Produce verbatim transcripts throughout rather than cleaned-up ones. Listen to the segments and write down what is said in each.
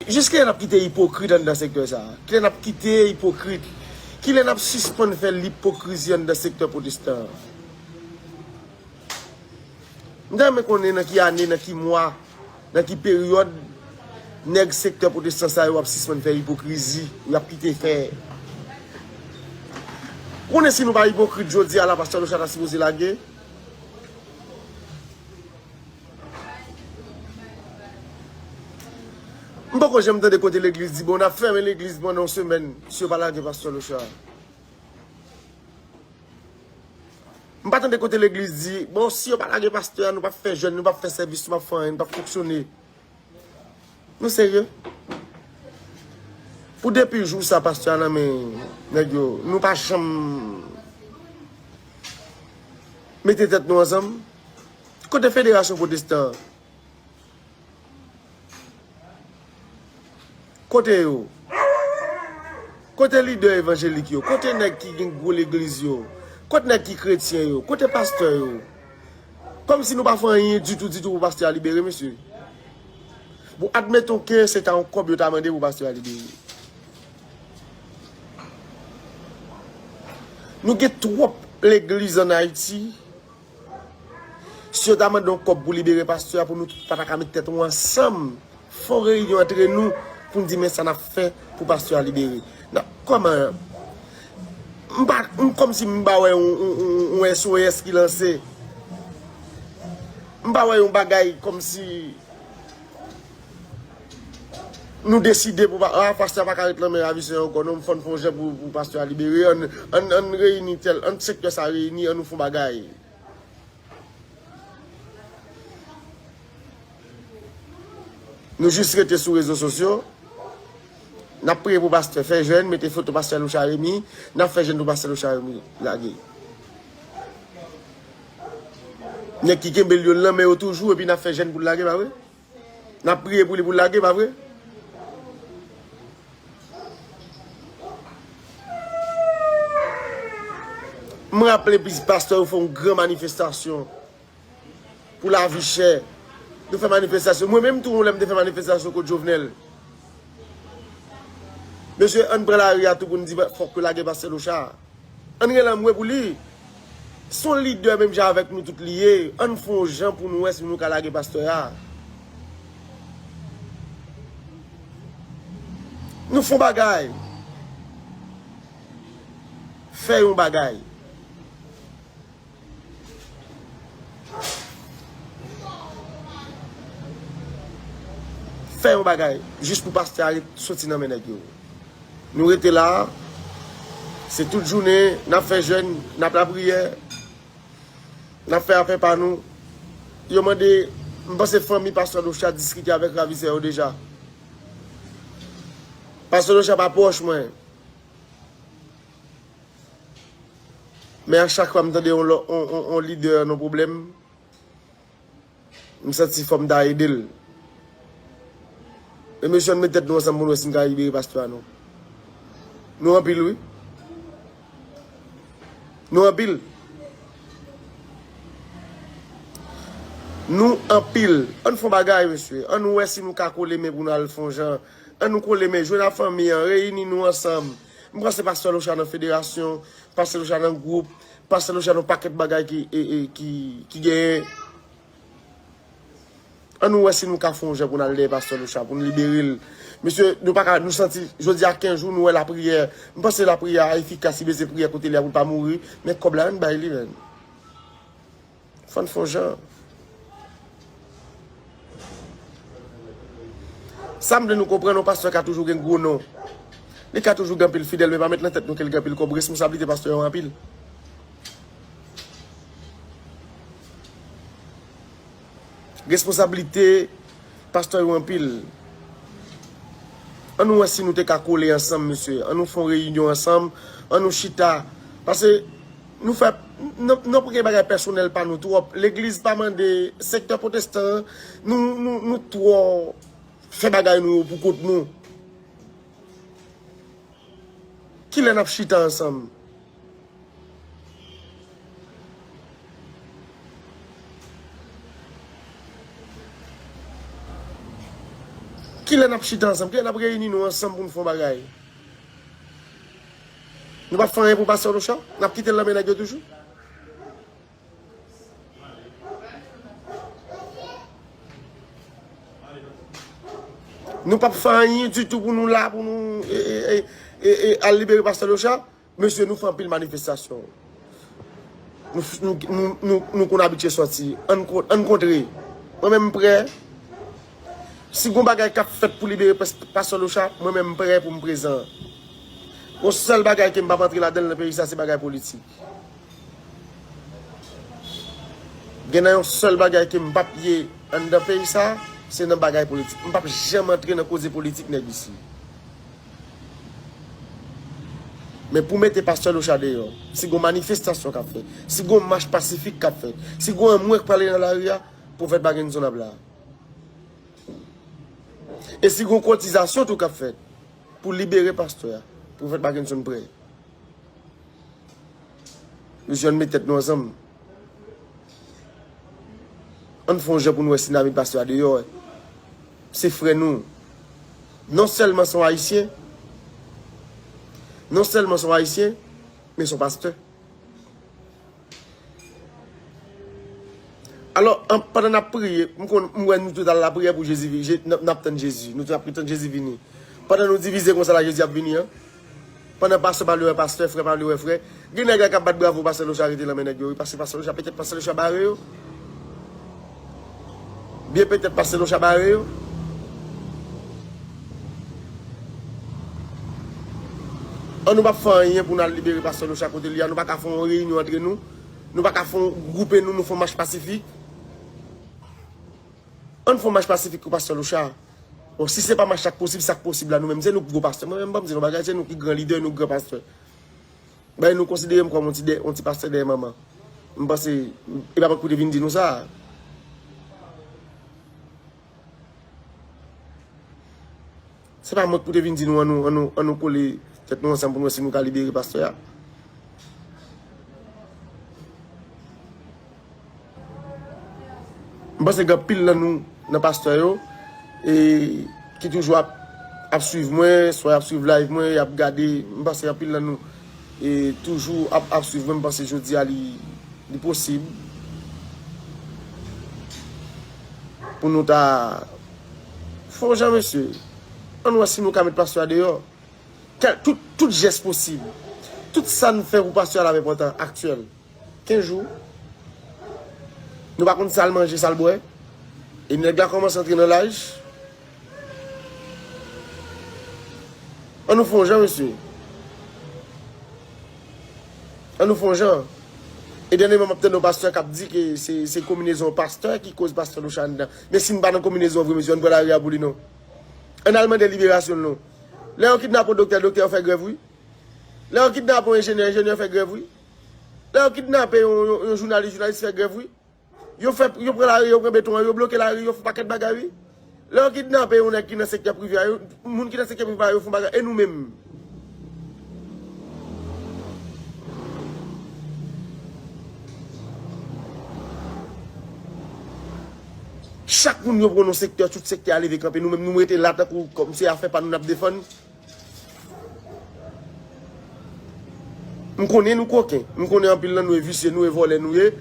Jiskilè n ap kite ipokrit anndan sektè sa a? Kilè n ap kite ipokrit? Kilè n ap sispann fè lipokrizi anndan sektè pwotestan an? M ta renmen konnen nan ki ane, nan ki mwa, nan ki peryòd nèg sektè pwotestan sa yo ap sispann fè ipokrizi, y ap kite fè. Konnen si nou pa ipokrit jodi a la, pastè Lochard ta sipoze lage. M poko janm tande kote legliz di, bon, n ap fèmen legliz pandan yon semèn si yo pa lage pastè Lochard. M pa tande kote legliz di, bon, si yo pa lage pastè a, nou p ap fè jèn, nou p ap fè sèvis, nou p ap fè anyen, nou p ap fonksyone. Nou serye? Pou depi jou sa pastè a nan men nèg yo, nou pa janm mete tèt nou ansanm? Kote federasyon pwotestan an? Kote yo? Kote lidè evanjelik yo? Kote nèg ki gen gwo legliz yo? Kote nèg ki kretyen yo? Kote pastè yo? Kòmsi nou pa fè anyen ditou, ditou pou pastè a libere, mesye. Bon, admeton ke se ta yon kòb yo ta mande pou pastè a libere. Nou gen twòp legliz ann Ayiti. Si yo ta mande yon kòb pou libere pastè a, pou nou tout pa ta ka met tèt nou ansanm, fè yon reyinyon antre nou, pou n di men sa n ap fè pou pastè a libere. Nan, kòman? M pa, m kòmsi m pa wè yon, yon, yon, yon S O S ki lanse. M pa wè yon bagay kòmsi nou deside pou pa, ah, pastè a pa ka ret nan men ravisè ankò, non, fò n fè yon jan pou, pou pastè a libere, ann, ann, ann reyini tèl, ann sektè sa reyini, ann nou fè yon bagay. Nou jis rete sou rezo sosyo. N ap priye pou pastè, fè jèn, mete foto pastè Lochard Remy, n ap fè jèn pou pastè Lochard Remy lage. Nèg ki kenbe l yo nan men yo toujou, epi n ap fè jèn pou l lage, pa vre? N ap priye pou li pou l lage, pa vre? M raple pi pastè yo fè yon gran manifestasyon pou lavi chè. Nou fè manifestasyon. Mwen menm tou, yon lè m te fè manifestasyon kont Jovenel. Mesye, ann pran lari a tou pou n di fòk yo lage pastè Lochard. Ann rele anmwe pou li. Se yon lidè menm jan avèk nou tout li ye. Ann fè yon jan pou nou wè si nou ka lage pastè a. Nou fè yon bagay. Fè yon bagay. Fè yon bagay jis pou pastè a ret soti nan men nèg yo. Nou rete la, se tout jounen, n ap fè jèn, n ap lapriyè, n ap fè afè pa nou. Yo mande, m panse fanmi pastè Lochard diskite avèk ravizè yo deja. Pastè Lochard pa pwòch mwen. Men a chak fwa m tande yon, lò- yon, yon, yon lidè nan pwoblèm, m santi fò m ta ede l. Men mesye, ann met tèt nou ansanm pou n wè si n ka libere pastè a non. Nou anpil, wi. Nou anpil. Nou anpil. Ann fè yon bagay, mesye. Ann wè si nou ka kole men pou n al fè yon jan. Ann nou kole men, jwenn ak fanmi an, reyini nou ansanm. M panse pastè Lochard nan federasyon, pastè Lochard nan gwoup, pastè Lochard nan pakèt bagay ki, e, e, ki, ki genyen. Ann nou wè si nou ka fè yon jan pou n al dèyè pastè Lochard, pou n libere l. Mesye, nou pa ka, nou santi, jodi a kenz jou, nou wè lapriyè. M panse lapriyè a efikas, li bezwen priyè kote li a pou l pa mouri, men kòb la, ann bay li, menn. Fò n fè yon jan. Sa m vle nou konprann, yon pastè ka toujou gen gwo non. Li ka toujou gen anpil fidèl, men pa met nan tèt nou ke l gen anpil kòb. Responsablite pastè yo anpil. Responsablite pastè yo anpil. Ann nou wè si nou te ka kole ansanm, mesye. Ann nou fè yon reyinyon ansanm. Ann nou chita. Paske nou fè, nou, nou gen bagay pèsonèl pa nou twòp. Legliz pa mande, sektè pwotestan, nou, nou, nou twò fè bagay nou yo pou kont nou. Kilè n ap chita ansanm? Kilè n ap chita ansanm? Kilè n ap reyini nou ansanm pou n fè yon bagay? Nou p ap fè anyen pou pastè Locha? N ap kite l nan men nèg yo toujou? Nou p ap fè anyen ditou pou nou la, pou nou e, e, e, e, e, al libere pastè Locha? Mesye, nou fè anpil manifestasyon. Nou, nou, nou, nou, nou konn abitye sòti. Ann ko-, ann kontre. Mwen menm m prè. Si gon bagay k ap fèt pou libere pès-, pastè Locha, mwen menm m prè pou m prezan. Gon sèl bagay ke m p ap antre ladan l nan peyi sa, se bagay politik. Gen nan yon sèl bagay ke m p ap ye anndan peyi sa, se nan bagay politik. M p ap janm antre nan koze politik nèg isi. Men pou mete pastè Locha deyò, si gon manifestasyon k ap fèt, si gon mach pasifik k ap fèt, si gon anmwe k prale nan lari a, Pwofèt Bakenson ap la. E si gon kotizasyon tou k ap fèt pou libere pastè a, Pwofèt Bakenson prè. Mesye, ann met tèt nou ansanm. Ann fè yon jan pou n wè si n a met pastè a deyò. Se frè nou. Non sèlman se yon Ayisyen, non sèlman se yon Ayisyen, men se yon pastè. Alò, an, pandan n ap priye, m konn, m wè nou tout al lapriyè pou Jezi vi-, Je-, n ap, n ap tann Jezi. Nou tout ap tann Jezi vini. Pandan nou divize konsa la, Jezi ap vini an. Pandan pastè pa vle wè pastè, frè pa vle wè frè. Gen nèg la k ap bat bravo pastè Locha rete nan men nèg yo, wi, paske pastè Locha, petèt pastè Locha bare yo. Byen petèt pastè Locha bare yo. An nou p ap fè anyen pou n al libere pastè Locha kote li a. Nou pa ka fè yon reyinyon antre nou. Nou pa ka fè yon gwoupe nou, nou fè yon mach pasifik. Ann fè yon mach pasifik pou pastè Locha. Bon, si se pa mach la k posib, sa k posib la, nou menm, se nou ki gwo pastè. Mwen menm, ban m di nou bagay, se nou ki gran lidè, nou ki gran pastè. Bay nou konsidere m kòm yon ti dè-, yon ti pastè dèyè manman. M panse, e pa mwen k pou te vin di nou sa. Se pa mwen k pou te vin di nou, an nou, an nou, an nou kole tèt nou ansanm pou nou wè si nou ka libere pastè a. M panse gen anpil nan nou, nan pastè yo, e, ki toujou ap, ap swiv mwen, swa y ap swiv live mwen, y ap gade, m panse anpil nan nou, e, toujou ap, ap swiv mwen, m panse jodi a li, li posib pou nou ta fè yon jan, mesye. Ann wè si nou ka met pastè a deyò. Kèl, tout, tout jès posib. Tout sa n fè pou pastè a l ap enpòtan, aktyèl. Kenz jou. Nou pa konn sa l manje, sa l bwè. E nèg la kòmanse antre nan laj. Ann nou fè yon jan, mesye. Ann nou fè yon jan. E dènyèman, m ap tande yon pastè k ap di ke se, se konminezon pastè ki koz pastè Locha anndan. Men si n pa nan konminezon vre, mesye, ann pran lari a pou li non. Ann al mande liberasyon l non. Lè yo kidnape yon doktè, doktè yo fè grèv, wi. Lè yo kidnape yon enjenyè, enjenyè fè grèv, wi. Lè yo kidnape yon, yon, yon jounalis, jounalis fè grèv, wi. Yo fè, yo pran lari, yo pran beton an, yo bloke lari, yo fè pakèt bagay, wi. Lè yo kidnape yon nèg ki nan sektè prive a, yo, moun ki nan sektè prive a, yo fè bagay, e nou menm? Chak moun yo pran yon sektè, tout sektè a leve kanpe, nou menm nou rete la tankou kòm se afè pa nou n ap defann. M konnen nou koken. M konnen anpil nan nou e visye, nou e vòlè nou ye.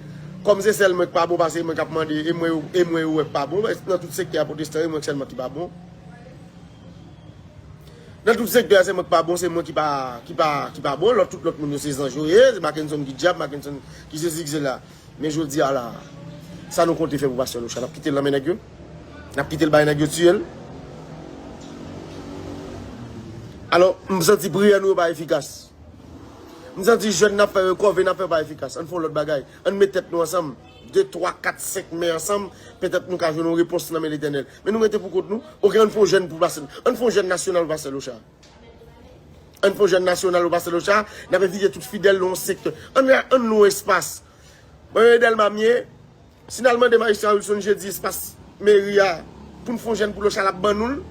Kòm se sèl mwen k pa bon, paske e mwen k ap mande, e mwen, e mwen yo wè k pa bon. Nan tout sektè a pwotestan, e mwen sèlman ki pa bon. Nan tout sektè a, se mwen k pa bon, se mwen ki pa, ki pa, ki pa bon. Lòt, tout lòt moun yo se zanj yo ye, se Mackenson ki dyab, Mackenson ki sesi, ki sela. Men jodi a la, sa nou konte fè pou pastè Locha? N ap kite l nan men nèg yo? N ap kite l bay nèg yo tiye l? Alò, m santi priyè nou yo pa efikas. M santi jèn n ap fè yo, kòve n ap fè yo pa efikas. Ann fè yon lòt bagay. Ann met tèt nou ansanm. De, twa, kat, senk men ansanm. Petèt nou ka jwenn yon repons nan men Letènèl. Men nou rete pou kont nou. Oke, ann fè yon jèn pou pastè. Ann fè yon jèn nasyonal pou pastè Locha. Ann fè yon jèn nasyonal pou pastè Locha. N ap envite tout fidèl nan yon sektè. Ann, ann nou espas. Mwen, e Dèlma m ye. Si n al mande Majistra Wilson Jeudy espas meri a pou n fè yon jèn pou Locha, l ap ban nou l.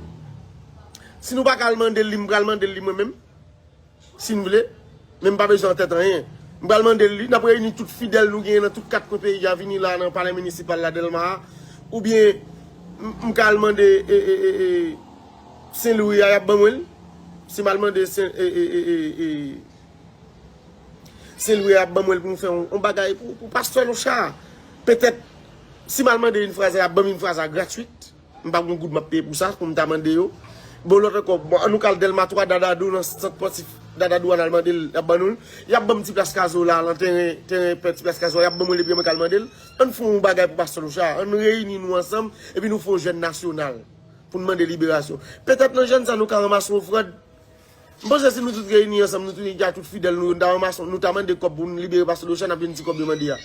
Si nou pa ka al mande l li, m pral mande l li mwen menm. Si n vle. Men m pa bezwen antèt anyen. M pral mande l li. N ap reyini tout fidèl nou genyen nan tout kat kwen peyi a, vini la nan palè minisipal la Dèlma a. Oubyen, m, m ka al mande, e, e, e, e, Sen Lwi a, y ap ban mwen l. Si m al mande Sen, e, e, e, e, e, Sen Lwi a, y ap ban mwen l pou m fè yon, yon bagay pou, pou pastè Locha. Petèt, si m al mande infraz la, y ap ban m infraz la gratwit. M pa gon goud m ap peye pou sa, pou m ta mande yo. Bon, lòt ankò, bon, ann nou k al Dèlma twa, Dadadou, nan sant spòtif Dadadou, ann al mande l, y ap ban nou l. Y ap ban m Ti Plas Kazo la, nan teren, teren pè Ti Plas Kazo, y ap ban mwen l epi mwen k al mande l. Ann fè yon bagay pou pastè Locha. Ann reyini nou ansanm, epi nou fè yon jèn nasyonal pou n mande liberasyon. Petèt nan jèn sa nou ka ranmase ofrann. M panse si nou tout reyini ansanm, nou tout, tout fidèl nou, nou ta ranmase, nou ta mande kòb pou n libere pastè Locha, n ap jwenn ti kòb yo mande a.